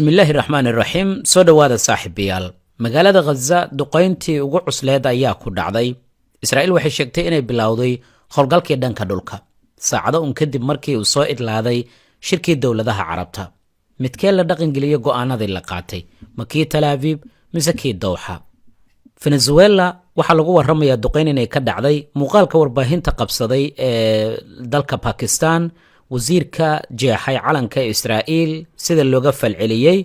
Bismillaahi raxmaan iraxiim. Soo dhowaada, saaxiibayaal. Magaalada Khaza duqayntii ugu cusleed ayaa ku dhacday. Israa'iil waxay sheegtay inay bilowday howlgalkii dhanka dhulka saacado un kadib markii uu soo idlaaday shirkii dowladaha Carabta. Midkee la dhaqangeliyo go'aanadii la qaatay? Ma kii Talaabiib mise kii Dowxa? Venezuela waxaa lagu waramayaa duqayn inay ka dhacday. Muuqaalka warbaahinta qabsaday ee dalka Bakistan, wasiirka jeexay calanka Israa'iil, sida looga falceliyey,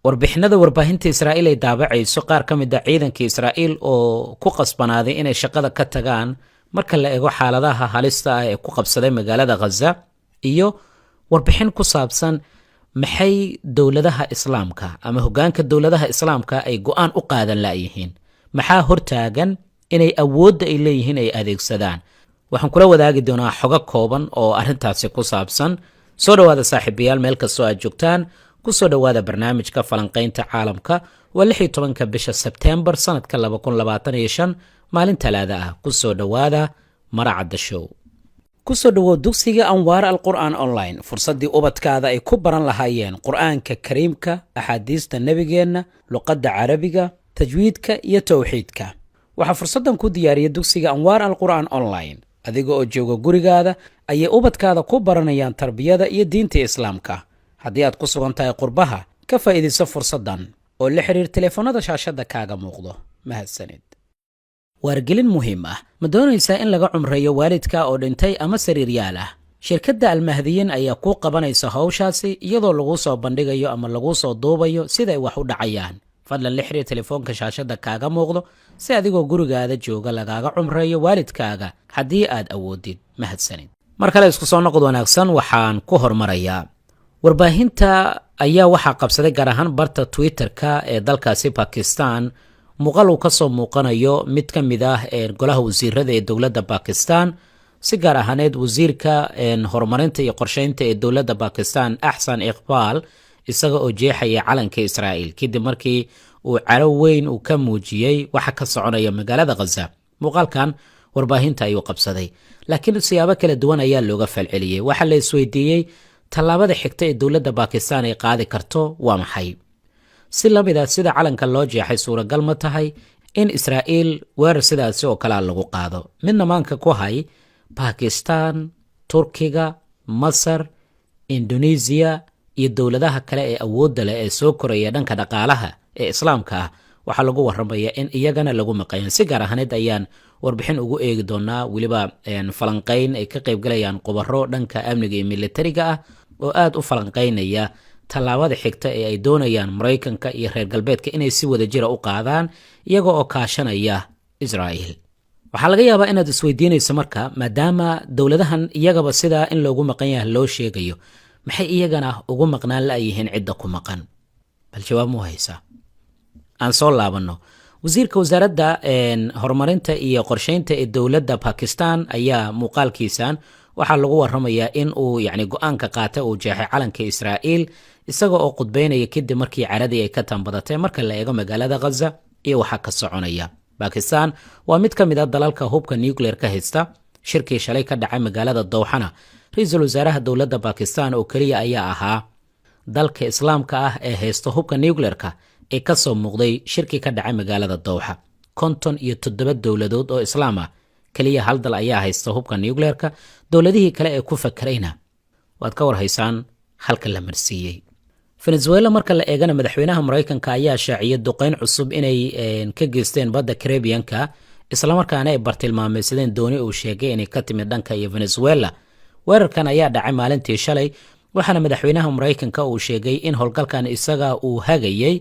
warbixinada warbaahinta Israa'iil ay daabacayso, qaar ka mid a ciidanka Israa'iil oo ku qasbanaaday inay shaqada ka tagaan marka la eego xaaladaha halista ah ee ku qabsaday magaalada Khaza, iyo warbixin ku saabsan maxay dowladaha Islaamka ama hogaanka dowladaha Islaamka ay go'aan u qaadan la'yihiin, maxaa hortaagan inay awoodda ay leeyihiin ay adeegsadaan. Waxaan kula wadaagi doonaa xogo kooban oo arrintaasi ku saabsan. Soo dhowaada, saaxiibayaal, meel kastoo aad joogtaan. Kusoo dhowaada barnaamijka falanqaynta caalamka. Waa 16-ka bisha Sebteembar sanadka 2025, maalin Talaada ah. Kusoo dhowaada Maracadda Show. Kusoo dhowow dugsiga Anwaar Alqur'aan Online, fursaddii ubadkaada ay ku baran lahaayeen Qur'aanka Kariimka, axaadiista Nebigeenna, luqadda Carabiga, tajwiidka iyo towxiidka. Waxaa fursaddan ku diyaariyay dugsiga Anwaar Alqur'aan Online. Adiga oo jooga gurigaada ayay ubadkaada ku baranayaan tarbiyada iyo diinta Islaamka. Haddii aad ku sugan tahay qurbaha, ka faa'iidayso fursaddan oo la xiriir telefoonnada shaashadda kaaga muuqdo. Mahadsanid. Waargelin muhiim ah: ma doonaysaa in laga cumreeyo waalidka oo dhintay ama sariiryaal ah? Shirkadda Almahdiyiin ayaa kuu qabanaysa howshaasi, iyadoo laguu soo bandhigayo ama laguu soo duubayo siday wax u dhacayaan. Fadlan la xiriir telefoonka shaashadda kaaga muuqdo si adigoo gurigaada jooga lagaaga cumreeyo waalidkaaga haddii aad awoodid. Mahadsanid. Mar kale isku soo noqod wanaagsan. Waxaan ku hormarayaa warbaahinta ayaa waxaa qabsaday, gaar ahaan barta Twitter-ka ee dalkaasi Bakistan, muuqaal uu kasoo muuqanayo mid ka mid ah golaha wasiirada ee dowladda Bakistan, si gaar ahaaneed wasiirka horumarinta iyo qorsheynta ee dowladda Bakistan, Axsan Iqbaal, isaga oo jeexaya calanka Israa'iil kadib markii uu caro weyn uu ka muujiyey waxa ka soconaya magaalada Khaza. Muuqaalkan warbaahinta ayuu qabsaday, laakiin siyaabo kala duwan ayaa looga falceliyey. Waxaa la isweydiiyey, tallaabada xigta ee dowladda Bakistan ay qaadi karto waa maxay? Si la mid a sida calanka loo jeexay, suuragal ma tahay in Israa'iil weerar sidaasi oo kalea lagu qaado? Midna maanka ku hay: Bakistan, Turkiga, Masar, Indonesiya iyo dowladaha kale ee awoodda leh ee soo koraya dhanka dhaqaalaha ee Islaamka ah waxaa lagu waramaya in iyagana lagu maqayan. Si gaar ahaaneed ayaan warbixin ugu eegi doonaa, weliba falanqayn ay ka qaybgalayaan khubaro dhanka amniga iyo militariga ah oo aada u falanqaynaya tallaabada xigta ee ay doonayaan Maraykanka iyo reer galbeedka inay si wada jira u qaadaan iyaga oo kaashanaya Israa'iil. Waxaa laga yaabaa inaad isweydiinayso marka, maadaama dowladahan iyagaba sidaa in loogu maqan yahay loo sheegayo, maxay iyagana ugu maqnaan la'yihiin cidda ku maqan? Bal jawaab muu haysaa? Aan soo laabanno. Wasiirka wasaaradda horumarinta iyo qorsheynta ee dowladda Bakistan ayaa muuqaalkiisan waxaa lagu waramayaa in uu yani go'aanka qaatay uu jeexay calanka Israa'iil isaga oo khudbeynaya kadib markii caradii ay ka tanbadatay marka la eego magaalada Khaza iyo waxaa ka soconaya. Bakistan waa mid ka mid a dalalka hubka nuclear ka haysta. Shirkii shalay ka dhacay magaalada Dowxana, ra-iisul wasaaraha dowladda Bakistan oo keliya ayaa ahaa dalka Islaamka ah ee haysta hubka nuclearka ee kasoo muuqday shirkii ka dhacay magaalada Dowxa. 57 dowladood oo Islaam ah, keliya hal dal ayaa haysta hubka nuclearka. Dowladihii kale ee ku fakarayna waad ka warhaysaan halka la marsiiyey. Venezuela marka la eegana, madaxweynaha Maraykanka ayaa shaaciyay duqeyn cusub inay ka geysteen badda Caribbeanka, islamarkaana ay bartilmaameysadeen dooni uu sheegay inay ka timid dhanka iyo Venezuela. Weerarkan ayaa dhacay maalintii shalay, waxaana madaxweynaha Maraykanka uu sheegay in howlgalkan isaga uu hagayey.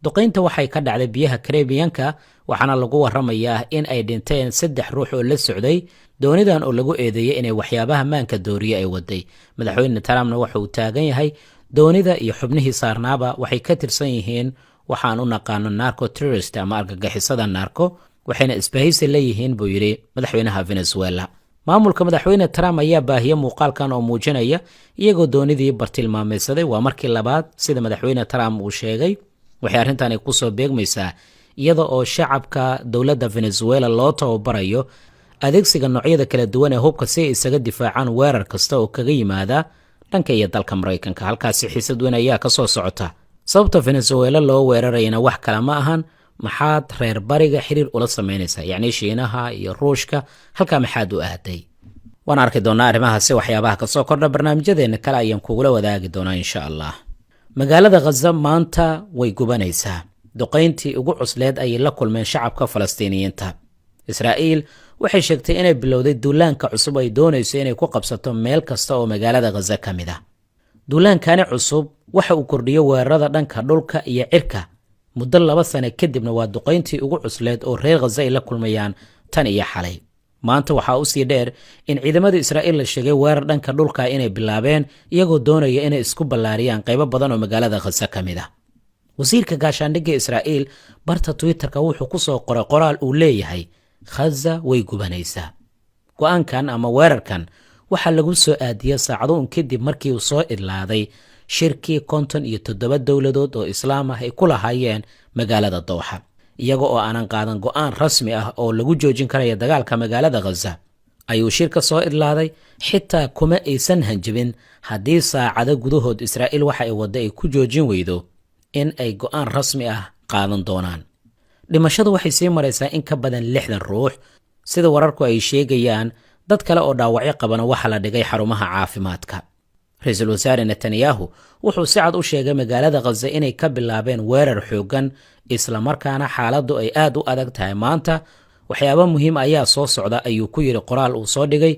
Duqeynta waxay ka dhacday biyaha Caribbeanka, waxaana lagu waramayaa in ay dhinteen saddex ruux oo la socday doonidan oo lagu eedeeyey inay waxyaabaha maanka dooriye ay waday. Madaxweyne Trumpna waxa uu taagan yahay doonida iyo xubnihii saarnaaba waxay ka tirsan yihiin waxaan u naqaano narco terrorist ama argagixisada narco, waxayna isbahaysi leeyihiin, buu yidhi, madaxweynaha Venezuela. Maamulka madaxweyne Trump ayaa baahiyey muuqaalkan oo muujinaya iyagoo doonidii bartilmaameysaday. Waa markii labaad, sida madaxweyne Trump uu sheegay. Waxay arrintani kusoo beegmaysaa iyada oo shacabka dowladda Venezuela loo tababarayo adeegsiga noocyada kala duwan ee hubka si ay isaga difaacaan weerar kasta oo kaga yimaada dhanka iyo dalka Maraykanka. Halkaasi xiisad weyn ayaa ka soo socota. Sababta Venezuela loo weerarayana wax kale ma ahan, maxaad reer bariga xiriir ula samaynaysaa, yacni Shiinaha iyo Ruushka, halkaa maxaad u aaday? Waan arki doonnaa arrimahaasi. Waxyaabaha kasoo kordha barnaamijyadeena kale ayaan kugula wadaagi doonaa, insha Allah. Magaalada Khaza maanta way gubanaysaa. Duqayntii ugu cusleed ayay la kulmeen shacabka Falastiiniyiinta. Israa'iil waxay sheegtay inay bilowday duulaanka cusub ay doonayso inay ku qabsato meel kasta oo magaalada Khaza ka mid ah. Duulaankani cusub waxa uu kordhiyo weerarada dhanka dhulka iyo cirka muddo 2 sane kadibna. Waa duqayntii ugu cusleed oo reer Khaza ay la kulmayaan tan iyo xalay. Maanta waxaa usii dheer in ciidamada Israa'iil la sheegay weerar dhanka dhulka inay bilaabeen, iyagoo doonaya inay isku ballaariyaan qaybo badan oo magaalada Khaza ka mid ah. Wasiirka gaashaandhigga Israa'iil barta Twitterka wuxuu ku soo qoray qoraal uu leeyahay: "Khaza way gubanaysaa." Go-aankan ama weerarkan waxaa lagu soo aadiyey saacado un kadib markii uu soo idlaaday shirkii 57 dowladood oo Islaam ah ay ku lahaayeen magaalada Dowxa, iyaga oo aanan qaadan go-aan rasmi ah oo lagu joojin karaya dagaalka magaalada Khaza ayuu shirka soo idlaaday. Xitaa kuma aysan hanjabin haddii saacado gudahood Israa'iil waxa ay wadda ay ku joojin weydo in ay go-aan rasmi ah qaadan doonaan. Dhimashadu waxay sii maraysaa in ka badan 60 ruux, sida wararku ay sheegayaan. Dad kale oo dhaawacyo qabana waxaa la dhigay xarumaha caafimaadka. Ra-iisul wasaare Netanyahu wuxuu si cad u sheegay magaalada Khaza inay ka bilaabeen weerar xooggan, islamarkaana xaaladdu ay aad u adag tahay maanta. "Waxyaabo muhiim ayaa soo socda," ayuu ku yidhi qoraal uu soo dhigay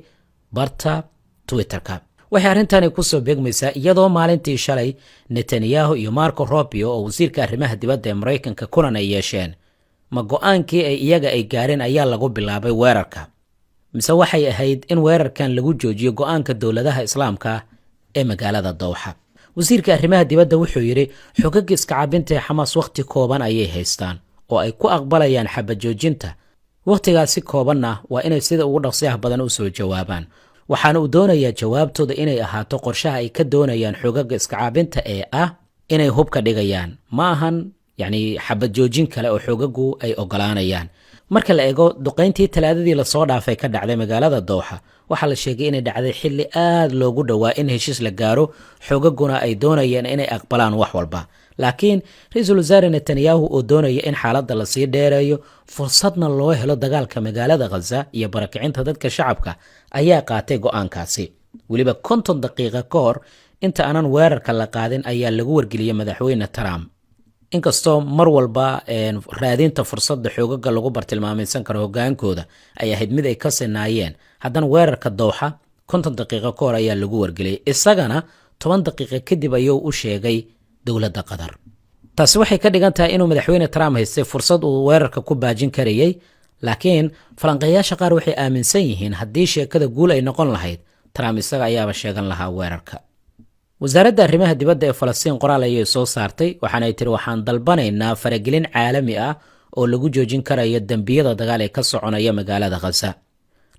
barta Twitterka. Waxay arrintani kusoo beegmaysaa iyadoo maalintii shalay Netanyahu iyo Marco Rubio oo wasiirka arrimaha dibadda ee Maraykanka kulan ay yeesheen. Ma go-aankii ay iyaga ay gaareen ayaa lagu bilaabay weerarka, mise waxay ahayd in weerarkan lagu joojiyo go-aanka dowladaha Islaamka ee magaalada Dowxa? Wasiirka arrimaha dibadda wuxuu yidhi xogaga iskacaabinta ee Xamaas wakhti kooban ayay haystaan oo ay ku aqbalayaan xabajoojinta. Wakhtigaasi koobanna waa inay sida ugu dhaqsiyaha badan u soo jawaabaan. Waxaana uu doonayaa jawaabtooda inay ahaato qorshaha ay ka doonayaan xogaga iskacaabinta ee ah inay hubka dhigayaan, ma ahan yacni xabad joojin kale oo xogagu ay ogolaanayaan. Marka la eego duqayntii Talaadadii lasoo dhaafay ka dhacday magaalada Dowxa, waxaa la sheegay inay dhacday xilli aad loogu dhowaa in heshiis la gaaro, xoogaguna ay doonayeen inay aqbalaan wax walba. Laakiin ra-iisul wasaare Netanyahu oo doonaya in xaaladda lasii dheereeyo, fursadna loo helo dagaalka magaalada Khaza iyo barakicinta dadka shacabka, ayaa qaatay go-aankaasi. Weliba 50 daqiiqa ka hor inta aanan weerarka la qaadin ayaa lagu wargeliyey madaxweyne Trump. Inkastoo mar walba raadinta fursadda xoogaga lagu bartilmaamaysan karo hogaankooda ay ahayd mid ay ka sinaayeen, haddana weerarka Dowxa 50 daqiiqo ka hor ayaa lagu wargeliyey, isagana 10 daqiiqo kadib ayuu u sheegay dowladda Qatar. Taasi waxay ka dhigan tahay inuu madaxweyne Trump haystay fursad uu weerarka ku baajin karayey. Laakiin falanqeeyaasha qaar waxay aaminsan yihiin haddii sheekada guul ay noqon lahayd, Trump isaga ayaaba sheegan lahaa weerarka. Wasaaradda arrimaha dibadda ee Falastiin qoraal ayay soo saartay, waxaana ay tiri: "Waxaan dalbanaynaa faragelin caalami ah oo lagu joojin karayo dembiyada dagaal ee ka soconaya magaalada Khaza."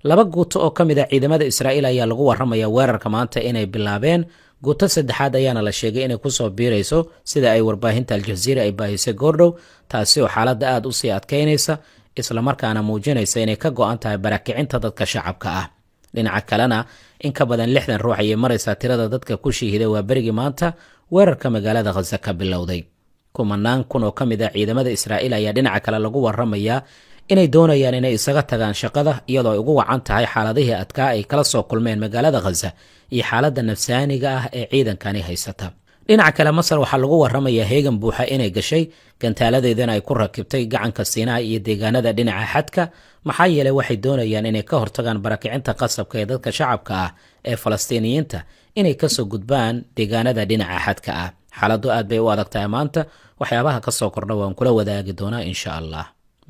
Laba guuto oo ka mid ah ciidamada Israa'iil ayaa lagu warramaya weerarka maanta inay bilaabeen. Guuto saddexaad ayaana la sheegay inay kusoo biirayso, sida ay warbaahinta Aljaziira ay baahisay goordhow, taasi oo xaaladda aad u sii adkaynaysa, islamarkaana muujinaysa inay ka go-an tahay barakicinta dadka shacabka ah. Dhinaca kalena, in ka badan 60 ruux ayay maraysaa tirada dadka ku shahiiday waa berigii maanta weerarka magaalada Khaza ka bilowday. Kumanaan kun oo ka mid ah ciidamada Israa'iil ayaa dhinaca kale lagu waramayaa inay doonayaan inay isaga tagaan shaqada, iyadoo ay ugu wacan tahay xaaladihii adkaa ay kala soo kulmeen magaalada Khaza iyo xaaladda nafsaaniga ah ee ciidankani haysata. Dhinaca kale, Masar waxaa lagu waramayaa heegan buuxa inay gashay, gantaaladeedana ay ku rakibtay gacanka Siinaa iyo deegaanada dhinaca xadka, maxaa yeelay waxay doonayaan inay ka hortagaan barakicinta qasabka ee dadka shacabka ah ee Falastiiniyiinta inay kasoo gudbaan deegaanada dhinaca xadka ah. Xaaladdu aad bay u adag tahay maanta. Waxyaabaha ka soo kordha waan kula wadaagi doonaa, insha Allah.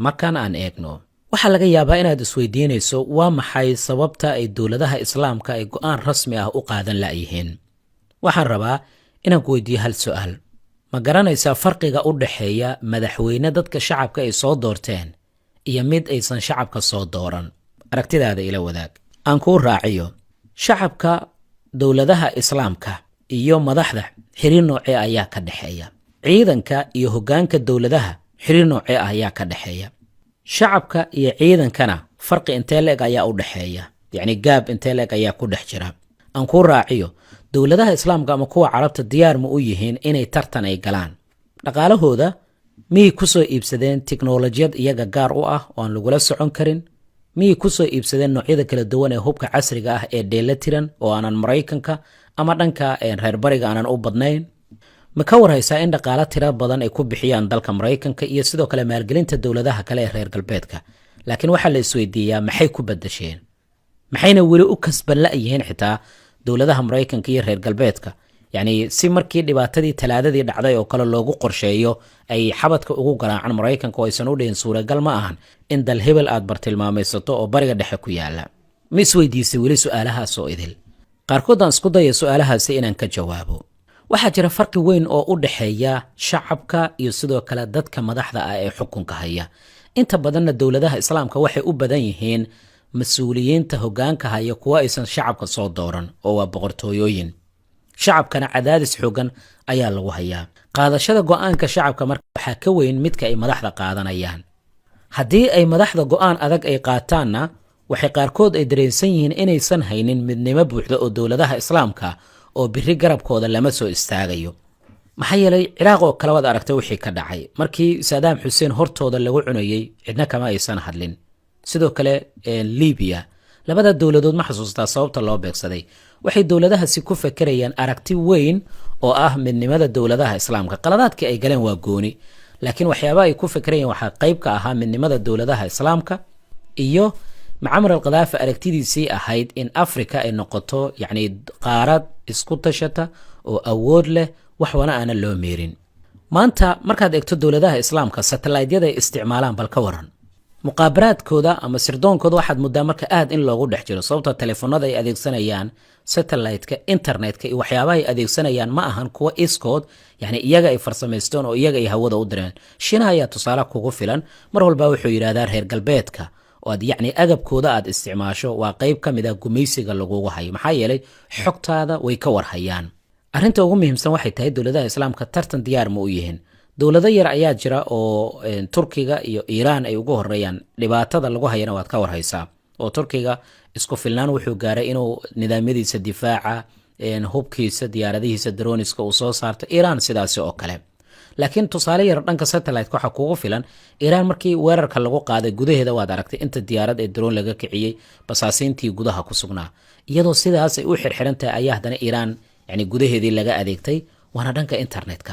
Markan aan eegno, waxaa laga yaabaa inaad isweydiinayso: waa maxay sababta ay dowladaha Islaamka ay go-aan rasmi ah u qaadan la'yihiin? Waxaan rabaa inaan ku weydiiyo hal su-aal: ma garanaysaa farqiga u dhexeeya madaxweyne dadka shacabka ay soo doorteen iyo mid aysan shacabka soo dooran? Aragtidaada ila wadaag. Aan kuu raaciyo: shacabka dowladaha Islaamka iyo madaxda xiriir noocee ayaa ka dhexeeya? Ciidanka iyo hoggaanka dowladaha xiriir noocee ah ayaa ka dhexeeya? Shacabka iyo ciidankana farqi intee la-eg ayaa u dhexeeya? Yacni gaab intee la-eg ayaa ku dhex jira? Aan kuu raaciyo: dowladaha Islaamka ama kuwa Carabta diyaar ma u yihiin inay tartan ay galaan? Dhaqaalahooda miyay kusoo iibsadeen tiknolojiyad iyaga gaar u ah oo aan lagula socon karin? Miyay kusoo iibsadeen noocyada kala duwan ee hubka casriga ah ee dheela tiran oo aanan Maraykanka ama dhanka reer bariga aanan u badnayn? Ma ka warhaysaa in dhaqaalo tiro badan ay ku bixiyaan dalka Maraykanka iyo sidoo kale maalgelinta dowladaha kale ee reer galbeedka? Laakiin waxaa la isweydiiyaa, maxay ku badasheen? Maxayna weli u kasban la-yihiin xitaa dowladaha Maraykanka iyo reer galbeedka, yacni si markii dhibaatadii Talaadadii dhacday oo kale loogu qorsheeyo ay xabadka ugu garaacan Maraykanka oo aysan u dhihin, "Suuragal ma ahan in dal hebel aad bartilmaamaysato oo Bariga Dhexe ku yaala"? Ma isweydiisay weli su-aalahaas oo idil? Qaarkood aan isku daya su-aalahaasi inaan ka jawaabo. Waxaa jira farqi weyn oo u dhexeeya shacabka iyo sidoo kale dadka madaxda ah ee xukunka haya. Inta badanna dowladaha Islaamka waxay u badan yihiin mas-uuliyiinta hoggaanka haya kuwa aysan shacabka soo dooran, oo waa boqortooyooyin. Shacabkana cadaadis xoogan ayaa lagu hayaa. Qaadashada go'aanka shacabka marka waxaa ka weyn midka ay madaxda qaadanayaan. Haddii ay madaxda go'aan adag ay qaataanna, waxay qaarkood ay dareensan yihiin inaysan haynin midnimo buuxda oo dowladaha Islaamka oo biri garabkooda lama soo istaagayo. Maxaa yeelay, Ciraaq oo kale waad aragtay wixii ka dhacay markii Saadaam Xuseen hortooda lagu cunayey, cidna kama aysan hadlin. Sidoo kale Libiya. Labada dowladood ma xasuustaa sababta loo beegsaday? Waxay dowladahaasi ku fakerayaan aragti weyn oo ah midnimada dowladaha Islaamka. Qaladaadkii ay galeen waa gooni, laakiin waxyaabaha ay ku fakerayaan waxaa qayb ka ahaa midnimada dowladaha Islaamka iyo Mucamar al Khadaafi aragtidiisii ahayd in Africa ay noqoto, yacni, qaarad isku tashata oo awood leh, wax wana aanan loo meerin. Maanta markaad eegto dowladaha Islaamka, satellaydyada ay isticmaalaan, bal ka waran muqaabaraadkooda ama sirdoonkooda? Waxaad muddaa marka aad in loogu dhex jiro, sababta telefoonada ay adeegsanayaan, satellite-ka, internetka iyo waxyaabaha ay adeegsanayaan ma ahan kuwa iskood, yani, iyaga ay farsamaysteen oo iyaga ay hawada u direen. Shiinaha ayaa tusaale kugu filan. Mar walba wuxuu yidhahdaa, reer galbeedka oo aad, yacni, agabkooda aad isticmaasho waa qayb ka mid ah gumaysiga lagugu hayo, maxaa yeelay xogtaada way ka warhayaan. Arrinta ugu muhiimsan waxay tahay, dowladaha Islaamka tartan diyaar ma u yihiin? Dowlado yar ayaa jira oo Turkiga iyo Iiraan ay ugu horeeyaan. Dhibaatada lagu hayana waad ka warhaysaa, oo Turkiga isku filnaan wuxuu gaaray inuu nidaamyadiisa difaaca, hubkiisa, diyaaradihiisa droniska uu soo saarto. Iiraan sidaasi oo kale. Laakiin tusaale yar dhanka satellite waxaa kugu filan Iiraan markii weerarka lagu qaaday gudaheeda, waad aragtay inta diyaarad ee drone laga kiciyey, basaasiintii gudaha ku sugnaa. Iyadoo sidaas ay u xirxiran tahay ayaa haddana Iiraan, yani, gudaheedii laga adeegtay, waana dhanka internetka,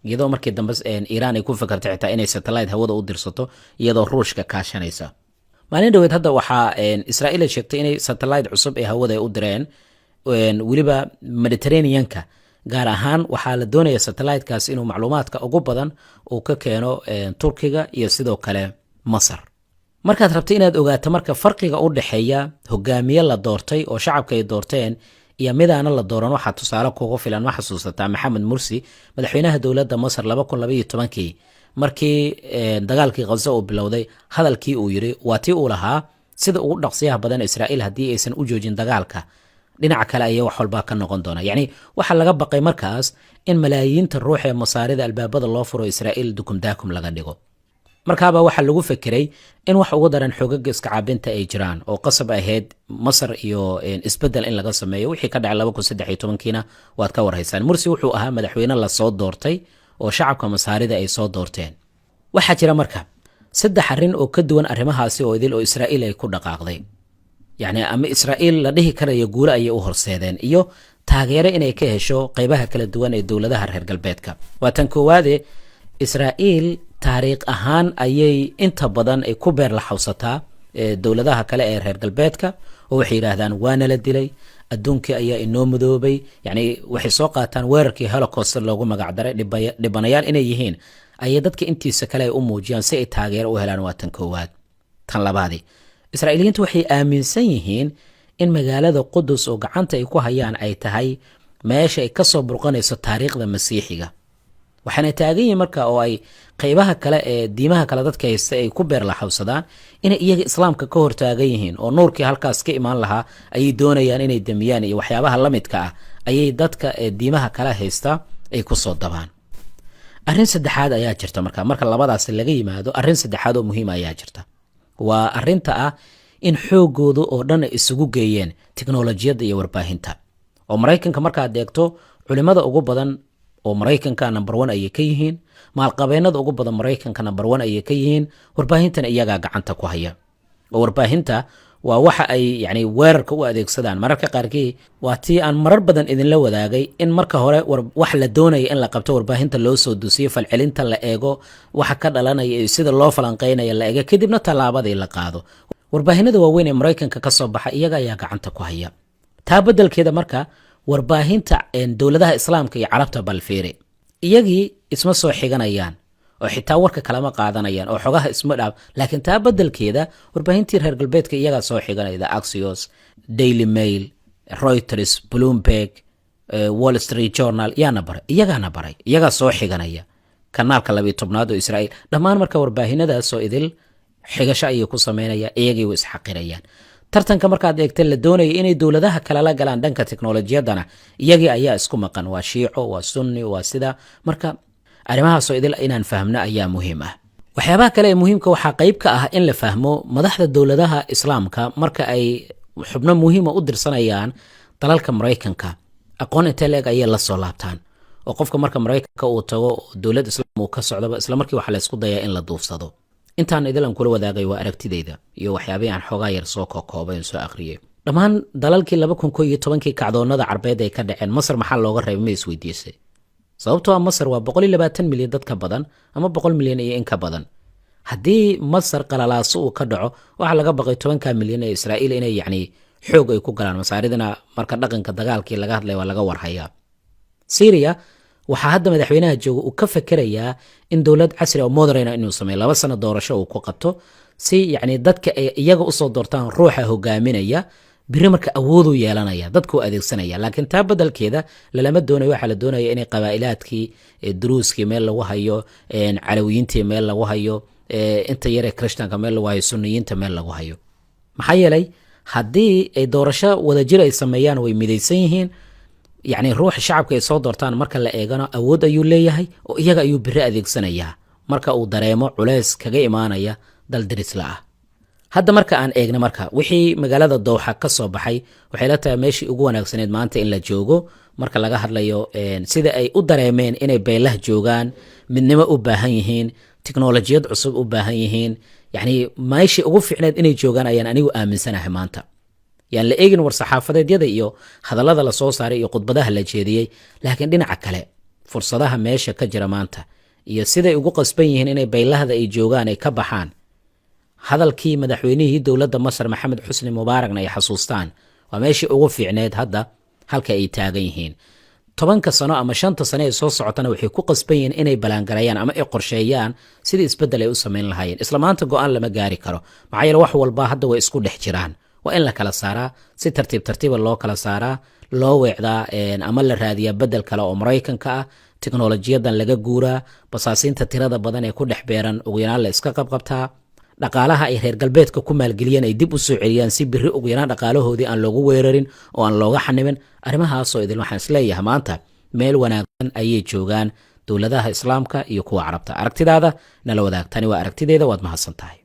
iyadoo markii dambe Iiraan ay ku fakartay xitaa inay satellite hawada u dirsato iyadoo Ruushka kaashanaysa. Maalin dhaweed hadda waxaa Israa'iil ay sheegtay inay satellite cusub ee hawada ay u direen, weliba Mediterraneanka gaar ahaan. Waxaa la doonaya satellitekaas inuu macluumaadka ugu badan uu ka keeno Turkiga iyo sidoo kale Masar. Markaad rabta inaad ogaato marka farqiga u dhexeeya hogaamiye la doortay oo shacabka ay doorteen iyo midaana la dooran, waxaa tusaale kugu filan, ma xasuusataa Maxamed Mursi, madaxweynaha dowladda Masar, 2012-kii markii dagaalkii Khaza uu bilowday, hadalkii uu yiri? Waa tii uu lahaa, sida ugu dhaqsiyaha badan Israa'iil haddii aysan u joojin dagaalka, dhinaca kale ayay wax walbaa ka noqon doona. Yacni, waxaa laga baqay markaas in malaayiinta ruux ee Masaarida albaabada loo furo, Israa'iil dukum daakum laga dhigo. Markaaba waxaa lagu fekeray in wax ugu daran xoogaga iska caabinta ay jiraan, oo qasab ahayd Masar iyo isbedel in laga sameeyo. Wixii ka dhacay 2013-kiina waad ka warhaysaan. Mursi wuxuu ahaa madaxweyne lasoo doortay oo shacabka Masaarida ay soo doorteen. Waxaa jira marka saddex arrin oo ka duwan arrimahaasi oo idil oo Israa'iil ay ku dhaqaaqday, yacni, ama Israa'iil la dhihi karayo guulo ayay u horseedeen iyo taageero inay ka hesho qeybaha kala duwan ee dowladaha reer galbeedka. Waa tan koowaade, Israa'iil taariikh ahaan ayay inta badan ay ku beer laxawsataa dowladaha kale ee reer galbeedka, oo waxay yidhaahdaan, "Waana la dilay, adduunkii ayaa inoo madoobay." Yacni, waxay soo qaataan weerarkii Holocaust loogu magacdaray, dhibanayaal inay yihiin ayay dadka intiisa kale ay u muujiyaan si ay taageero u helaan. Waa tan koowaad. Tan labaadi, Israa'iiliyiintu waxay aaminsan yihiin in magaalada Qudus oo gacanta ay ku hayaan ay tahay meesha ay kasoo burqanayso taariikhda Masiixiga. Waxaana taagan yihiin marka oo ay qeybaha kale ee diimaha kale dadka haysta ay ku beer laxawsadaan inay iyaga Islaamka ka hortaagan yihiin, oo nuurkii halkaas ka imaan lahaa ayay doonayaan inay damiyaan, iyo waxyaabaha la midka ah ayay dadka ee diimaha kale haysta ay kusoo dabaan. Arrin saddexaad ayaa jirta marka labadaas laga yimaado, arrin saddexaad oo muhiima ayaa jirta. Waa arrinta ah in xoogooda oo dhan ay isugu geeyeen teknolojiyadda iyo warbaahinta, oo Maraykanka markaad eegto culimada ugu badan Oo Maraykanka number one ayay ka yihiin, maalqabeennada ugu badan Maraykanka number one ayay ka yihiin, warbaahintan iyagaa gacanta ku haya. Oo warbaahinta waa waxa ay yani weerarka u adeegsadaan mararka qaarkii. Waa tii aan marar badan idinla wadaagay in marka hore wax la doonaya in la qabto warbaahinta loo soo dusiyo, falcelinta la eego, waxa ka dhalanaya iyo sida loo falanqeynaya la eego, kadibna tallaabadii la qaado. Warbaahinada waaweyn ee Maraykanka ka soo baxa iyaga ayaa gacanta ku haya. Taa beddelkeeda marka warbaahinta dowladaha Islaamka iyo Carabta balfiiri, iyagii isma soo xiganayaan oo xitaa warka kalama qaadanayaan oo xogaha isma dhaaf. Laakiin taa beddelkeeda warbaahintii reer galbeedka iyagaa soo xiganaya: Axios, Daily Mail, Reuters, Bloomberg, Wall Street Journal. Yaana baray? Iyagaana baray, iyagaa soo xiganaya. Kanaalka 12aad oo Israa'iil, dhammaan marka warbaahinadaasoo idil xigasho ayay ku sameynayaan, iyagii way isxaqirayaan. Tartanka markaad eegta la doonaya inay dowladaha kale la galaan dhanka teknolojiyadana, iyagii ayaa isku maqan: waa Shiico, waa Sunni, waa sida. Marka arrimahaasoo idil inaan fahmno ayaa muhiim ah. Waxyaabaha kale ee muhiimka waxaa qayb ka ah in la fahmo madaxda dowladaha Islaamka marka ay xubno muhiima u dirsanayaan dalalka Maraykanka, aqoon intee leeg ayay la soo laabtaan. Oo qofka marka Maraykanka uu tago oo dowlad Islaam uu ka socdaba, isla markii waxaa la isku dayaa in la duufsado. Intaan idil aan kula wadaagay waa aragtidayda iyo waxyaabihii aan xoogaa yar soo kokoobay soo akhriyey. Dhammaan dalalkii 2011kii kacdoonada Carbeed ay ka dhaceen, Masar maxaa looga reebay, ma isweydiisay? Sababtoo ah Masar waa 120 milyan dad ka badan ama 100 milyan iyo in ka badan. Haddii Masar qalalaaso uu ka dhaco, waxaa laga baqay 10-ka milyan ee Israa'iil inay yacni xoog ay ku galaan. Masaaridina marka dhaqanka dagaalkii laga hadlaya waa laga warhayaa. Syria waxaa hadda madaxweynaha jooga uu ka fakerayaa in dowlad casri oo modern inuu sameeyo, 2 sano doorasho uu ku qabto, si yacni dadka ay iyaga usoo doortaan ruuxa hogaaminaya biri. Marka awooduu yeelanaya, dadkuu adeegsanaya. Laakiin taa beddelkeeda lalama doonayo. Waxaa la doonaya inay qabaa'ilaadkii, Duruuskii meel lagu hayo, Calawiyiintii meel lagu hayo, inta yaree Krishtanka meel lagu hayo, Suniyiinta meel lagu hayo. Maxaa yeelay haddii ay doorasho wadajir ay sameeyaan, way midaysan yihiin. Yacni ruuxa shacabka ay soo doortaan marka la eegano awood ayuu leeyahay oo iyaga ayuu biri adeegsanayaa marka uu dareemo culeys kaga imaanaya dal dirisla ah. Hadda marka aan eegna marka wixii magaalada Dowxa ka soo baxay, waxay la tahay meeshii ugu wanaagsaneed maanta in la joogo marka laga hadlayo sida ay u dareemeen inay beelah joogaan, midnimo u baahan yihiin, tiknolojiyad cusub u baahan yihiin. Yacni meeshii ugu fiicneed inay joogaan ayaan anigu aaminsanahay maanta. Yaan la eegin war-saxaafadeedyada iyo hadallada la soo saaray iyo khudbadaha la jeediyey, laakiin dhinaca kale fursadaha meesha ka jira maanta iyo siday ugu qasban yihiin inay baylahda ay joogaan ay ka baxaan, hadalkii madaxweynihii dowladda Masar Maxamed Xusni Mubaarakna ay xasuustaan, waa meeshii ugu fiicneed hadda halka ay taagan yihiin. 10-ka sano ama 5-ta sano ee soo socotana waxay ku qasban yihiin inay ballaangareeyaan ama ay qorsheeyaan sidii isbeddel ay u samayn lahaayeen. Isla maanta go-aan lama gaari karo, maxaa yeele wax walba hadda way isku dhex jiraan. Waa in la kala saaraa, si tartiib tartiiba loo kala saaraa, loo weecdaa ama la raadiyaa bedel kale oo Maraykanka ah, teknolojiyadan laga guuraa, basaasiinta tirada badan ee ku dhex beeran ugu yaraan la iska qabqabtaa, dhaqaalaha ay reer galbeedka ku maalgeliyeen ay dib u soo celiyaan, si biri ugu yaraan dhaqaalahoodii aan loogu weerarin oo aan looga xanibin. Arrimahaasoo idil waxaan isleeyahay maanta meel wanaagsan ayay joogaan dowladaha Islaamka iyo kuwa Carabta. Aragtidaada nala wadaag. Tani waa aragtideeda. Waad mahadsan tahay.